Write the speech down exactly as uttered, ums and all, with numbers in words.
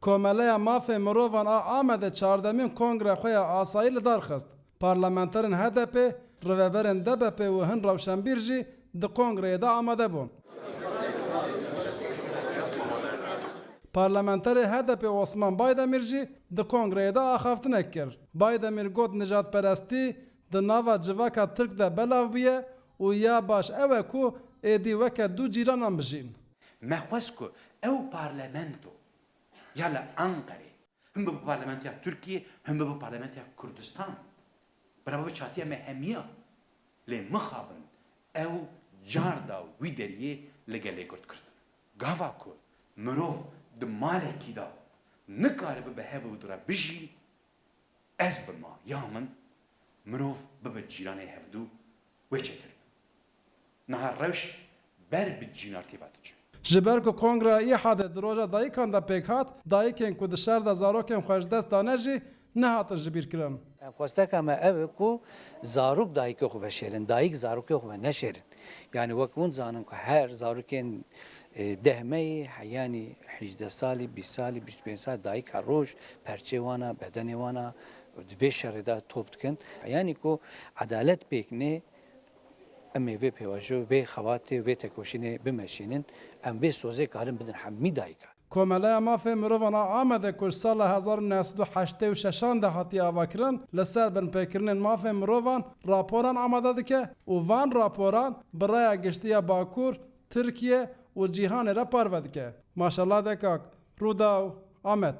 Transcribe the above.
Komeleya Mafê Mirovan a Amedê çardemîn kongre xwe ya asayî li dar xist. Parlamenterên H D P, riveberên D B P û hin rewşenbîr jî di kongreyê de amade bûn. Parlamenterê H D P Osman Baydemîr jî di kongreyê de axaftinek kir. Baydemîr got, nijadperestî di nava civaka Tirk de belav bûye û ya baş ew e ku êdî weke du cîranan bijîn. Me xwest ku ew parlamento ya li Enqerê him bibe parlamentoya Tirkiyê, him bibe parlamentoya Kurdistan. Bira bibe çatiya me hemiya. Lê mixabin ew car da wî deriyê li gelê Kurd kirtin. Gava ku mirov di malekî de nikaribe bi hev û di re bijî, ez bi ma ya min mirov bibe cîranê hevdû wê çêtir be. Niha rewş ber bi cînartî ve diçe. Ji ber ku Kongreya Îhadê di roja dayikan de pêk hat, dayikên ku di şer de zarokên xwe ji dest dane jî nehatin ji bîr kirin. Em xwesteka me ev e ku zarok dayikê xwe veşêrin, dayik zarokê xwe neşêrin. Yani wek hûn zanin ku her zarokên, e, deh mehî, yanî hejdeh salî, bîst salî, bîst û pênc salî dayik her roj perçê wana, bedenê wana di vê şerê de top dikin. Yani ku edalet pêk nê, em ê vê pêvajo, vê xebatê, vê tekoşînê bimeşînin, em vê sozê karin bidin hemî dayikan. Komeleya Mafê Mirovan a Amedê ku ji sala hezar û neh sed û heştê û şeşan de hatiye avakirin, li ser binpêkirinên mafên mirovan raporan amade dike û van raporan bi raya giştî ya Bakur, Tirkiye û cîhanê re parve dike. Maşallah Dekak, Rûdaw, Amed.